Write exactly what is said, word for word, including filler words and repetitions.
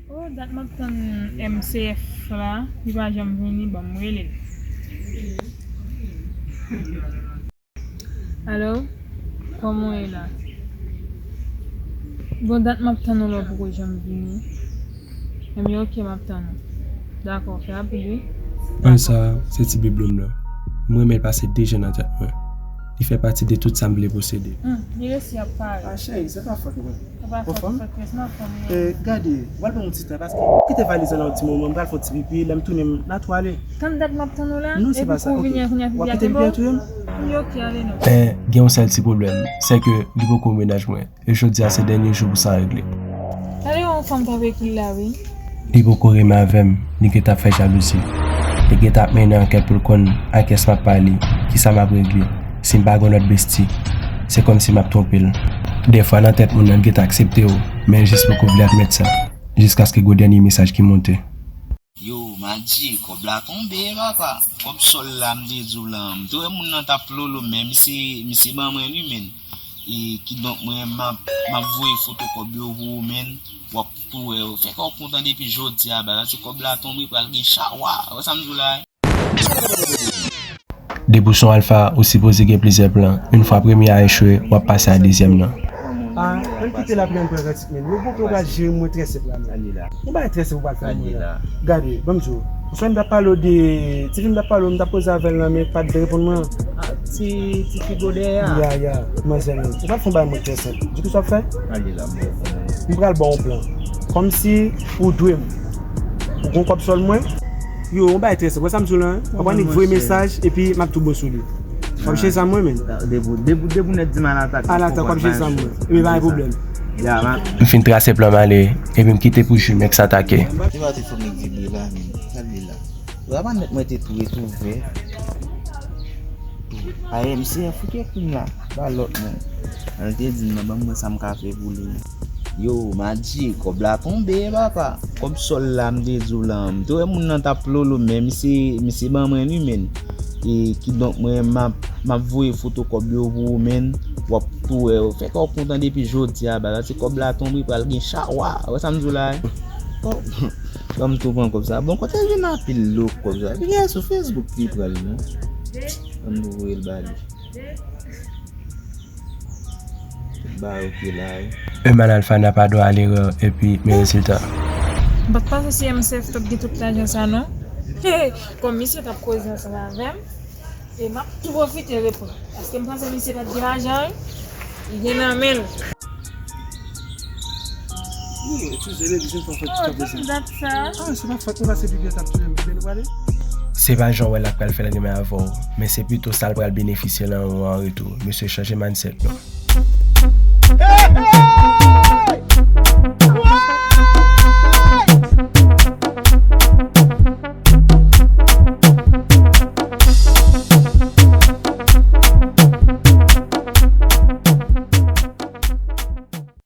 Oh, dat m ap tann M C F la, li pa janm vini, ban m rele l. Alo, kòman w ye la? Bon, dat m ap tann ou la, ou poko janm vini. Ebyen, ok, m ap tann ou. Dakò, fè rapid, wi. An sa, se ti biblo m nan. M renmen l pase de je nan tèt mwen. Li fè pati de tout sa m vle posede. Hmm, li resi ap parèt. Ah, cheri, se pa fòt mwen. Ou pa fè fòt, fè pyès nan fanmi an. Eh, gade, w al pran yon ti tan, paske kite valiz lan yon ti moman, m pral fè yon ti pipi, lè m tounen, m la tou ale. Tann dat m ap tann ou la, epi pou w vini an kounye a, pipi a kenbe w. W ap kite m touye m? Wi, ok, ale non. Eh, gen yon sèl ti pwoblèm, se ke li poko mennaj mwen, e jodi a se dènye jou pou sa regle. Gade yon fanm k ap ekri l la, wi. Li poko renmen avè m, li gentan ap fè jalouzi. Li gentan ap mennen ankèt pou l konn a kiyès m ap pale, kisa m ap regle. Si m pa gen yon lòt besti, se kòmsi m ap twonpe l. Dèfwa nan tèt moun nan l gentan aksepte w, men l jis poko vle admèt sa, jiskaske gwo dènye mesaj ki monte. Yo, Madji, kòb la tonbe, papa. Kòb sòl la, m te di w lan, m te wè moun nan t ap lolo, men misye, misye ban mwen li, men. E kidonk mwen, m ap, m ap voye foto kòb yo pou ou, men. W ap tou wè yo. Fè kè w kontan depi jodi a, baz. Paske kòb la tonbe, pral gen chawa. Wè sa m di w la? Depi w se yon alfa, ou sipoze gen plizyè plan. Yon fwa premye a echwe, w ap pase a dezyèm nan. Ah, ann kite lapli ann pran kantik, men. Yo poko ka jere mwen trè senp la, men. Yon bagay trè senp ou pral fè pou mwen la. Gade, ban m di w. Ou sonje m t ap pale w de, ti fi m t ap pale w, m t ap koze avè l lan, men pa t vle reponn mwen an. Ah, ti, ti fi gwo dèyè a. Ya, ya, manzè lan. Ou pral fè yon bagay mwen trè senp. Di ki sa w ap fè? M pral ba w yon plan. Kòmsi ou dwe m. Ou gon kòb sòl mwen? Yo, yon bagay trè senp. Wè sa m di w lan, wi? W ap annik voye mesaj, epi m ap tou bon sou li. W ap chèche sa mwen, men. Debout, debout, debout nèt, di m alatak. Alatak, w ap chèche sa mwen. Epi pa gen pwoblèm. Ya, man. M fin trase plan m ale, epi m kite pou jou m èks atake. Se pa te fòk nèg vibre la, men. Sa l ye la. Rabanèt mwen te tou retouve. A M C F ou te kounye a, pa lòt moun. An l te di m nan, ban mwen sa m ka fè pou li. Yo, Madji, kòb la tonbe, papa. Kòb sòl la, m te di w lan, m te wè moun nan t ap lolo, men misye, misye ban mwen li, men. E kidonk mwen, m ap, m ap voye foto kòb yo pou ou, men. W ap tou wè yo. Fè kè w kontan depi jodi a, baz. Se kòb la tonbe, pral gen chawa. Wè sa m di w la, wi? Oh. Ban m tou pran kòb sa. Bon, kote l vin anpil lo kòb sa? Li gen sou Facebook li pran l, non? Ban m tou voye l ba li. Tout bagay ok la, wi. Herman Alpha n'a pas droit à l'erreur, epi men rezilta. M pa t panse si M C F t ap gen tout lajan sa, non. Kòm misye t ap koze ansanm avè m, e m ap tou pwofite reponn. Paske m panse misye pa t gen lajan, wi. Li gen nan men l. Wi, eskize, men, bizin fè fè ti kòb de sa. Ah, se pa fòt mwen, paske pipi an t ap touye m. Kibyen nou prale? Se pa jan w wè l ap pral fè l renmen avè w, men se pito sa l pral benefisye lan ou an retou. Mesye, chanje mindset nou.